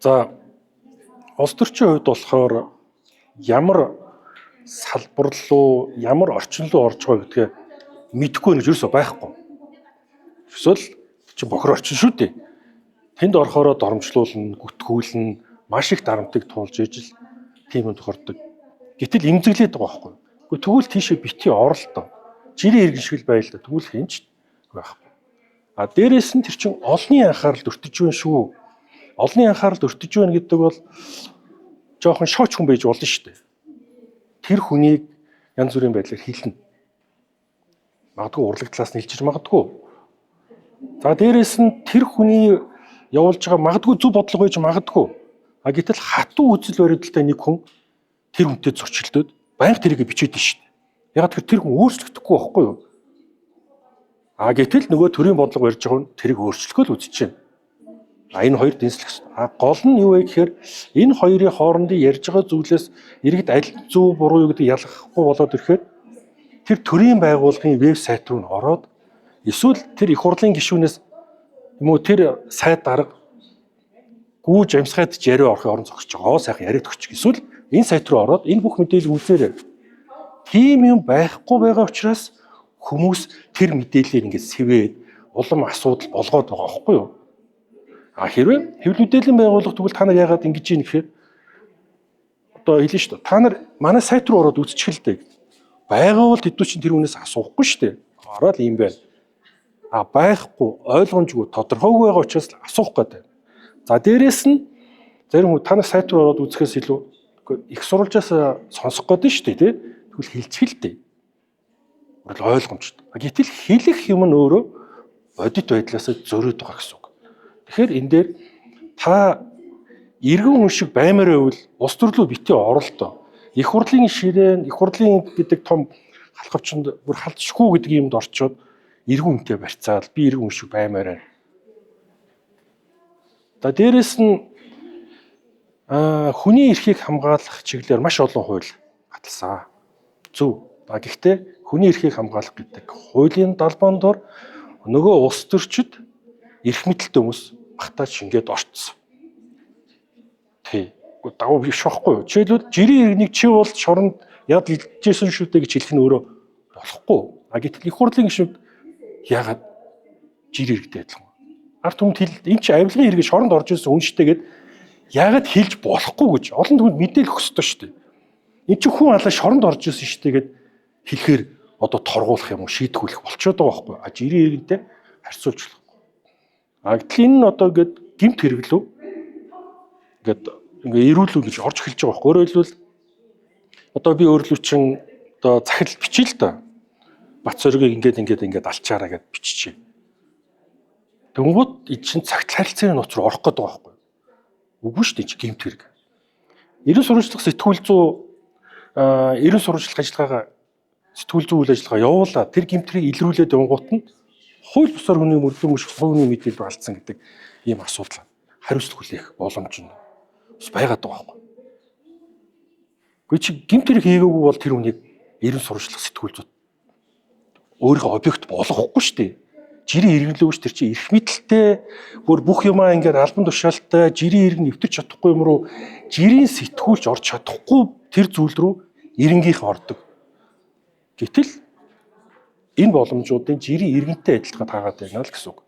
За, улс төрчийн хувьд болохоор ямар салбар руу, ямар орчин руу орж байгаа гэдгээ мэдэхгүй гэж юусоо байхгүй. Эсвэл чи бохор орчин шүү дээ. Тэнд орохороо доромжлуулна, гүтгүүлнэ, маш их дарамтыг туулж ижил тийм юм тохиордог. Гэтэл эмзэглээд байгаа байхгүй. Гэхдээ тэгвэл тийшээ бити оролдоо. Жирийн иргэн шиг л байл да. Тэгвэл хинч байхгүй. А дээрэс нь тэр чин олонний анхааралд өртөж байна шүү. Олонний анхааралд өртөж байна гэдэг бол жоохон шооч хүн байж болно шүү дээ. Тэр хүнийг янз бүрийн байдлаар хилнэ. Магадгүй урлаг талаас нь хэлжиж магадгүй. За, дээрэс нь тэр хүний явуулж байгаа магадгүй зөв бодлого байж магадгүй. А гэтэл хатуу үзэл баримталтай нэг хүн тэр хүнтэй зөрчилдөд байнга тэрийг бичээд шүү дээ. Яг тэр хүн өөрчлөгдөхгүй байхгүй юу? А гэтэл нөгөө төрийн бодлого барьж байгаа хүн тэрийг өөрчлөхөө л үзэж байна. А энэ хоёр дэнслэх ёстой. А гол нь юу вэ гэхээр энэ хоёрын хоорондын ярьж байгаа зүйлээс иргэд аль зөв буруу юу гэдэг ялгахгүй болоод ирэхээр тэр төрийн байгууллагын вебсайт руу нь ороод, эсвэл тэр их хурлын гишүүнээс юм уу, тэр сайд дарга гүүж амьсгаад яриа орохын орон зогсож байгаа. Сайхан яриад өгч. Эсвэл энэ сайт руу ороод энэ бүх мэдээлэл үзээрэй. Тийм юм байхгүй байгаа учраас хүмүүс тэр мэдээллийг ингээд сэвээд улам асуудал болгоод байгаа байхгүй юу? А хэрвээ хэвлэл мэдээллийн байгууллага тэгвэл та нар яагаад ингэж юм гэхээр одоо хэлнэ шүү дээ. Та нар манай сайт руу ороод үзчих л дээ. Байгаа бол тэдүү чинь тэр хүнээс асуухгүй шүү дээ. Ороод ийм байна. А байхгүй, ойлгомжгүй, тодорхойгүй байгаа учраас асуух гэдэг. За, дээрэс нь зарим хүн та нар сайт руу ороод үзэхээс илүү их сурвалжаас сонсох гэдэг шүү дээ, тий? Тэгвэл хэлчих л дээ. Бол ойлгомжтой. Гэтэл хэлэх юм нь өөрөө бодит байдлаас зөрөөд байгаа гэсэн үг. Тэгэхээр энэ дээр та иргэн хүн шиг баймаар байвал улс төрлөө битгий оролдоо. Их хурлын ширээн, их хурлын гэдэг том халахвчанд бүр халдшгүй гэдэг юмд орчоод иргэн хүнтэй барьцаал би иргэн хүн шиг баймаар байна. За, дээрэс нь хүний эрхийг хамгаалах чиглэлээр маш олон хууль баталсан. Зөв. А гэхдээ хүний эрхийг хамгаалах гэдэг хуулийн далбаан дор нөгөө улс төрчид, эрх мэдэлтэй хүмүүс багтаа шингээд орцсон. Тий. Дагуу биш байхгүй юу? Жишээлбэл, жирийн иргэнийг чи бол шоронд яд илжсэн шүү дээ гэж хэлэх нь өөрөө болохгүй. А гэтэл их хурлын гишүүд яагаад жирийн иргэдтэй адилхан. Ард түмэнд хэл энэ чи авилгын хэрэг шоронд орж ирсэн хүн штэ гэд яагаад хэлж болохгүй гэж олон түмэнд мэдээлэх ёстой шүү дээ. Энэ чи хүн алаа шоронд орж ирсэн штэ гэд хэлэхээр одоо торгуулах юм уу, шийтгүүлэх болчиход байгаа байхгүй. А жирийн иргэнтэй харьцуулж болохгүй. А гэтэл энэ нь одоо ингээд гэмт хэрэглүү ингээд ингээ эрүүлүү гэж орж эхэлж байгаа байхгүй. Өөрөөр хэлбэл, одоо би өөрлөө чин одоо захирал бичээ л да. Бат зоригийг ингээд ингээд ингээд алчаараа гэд биччихье. Тэнгүүд эн чинь цагтл харилцааны нууц руу орох гээд байгаа байхгүй. Үгүй шүү дээ, чи гэмт хэрэг. Эрен сурвалжлах сэтгүүл зүй, эрен сурвалжлах ажиллагаагаа, сэтгүүл зүй үйл ажиллагаа явуулаад тэр гэмт хэргийг илрүүлээд явангуут нь хууль бусаар хүний мөрдөн мөшөх хүний мэдээлэл алдсан гэдэг ийм асуудал хариуцлага хүлээх боломж нь бас байгаад байгаа байхгүй. Гэхдээ чи гэмт хэрэг хийгээгүй бол тэр хүнийг эрен сурвалжлах сэтгүүл зүйд өөрийнхөө объект болгохгүй шүү дээ. Жирийн иргэнлүүгч тэр чи эрх мэдэлтэй бүр бүх юмаа ингээд албан тушаалтай жирийн иргэн нэвтэрч чадахгүй юм руу жирийн сэтгүүлч орж чадахгүй тэр зүйл рүү иргэнгийнх ордог. Гэтэл энэ боломжуудын жирийн иргэнтэй адилхан таагаад байна л гэсэн үг.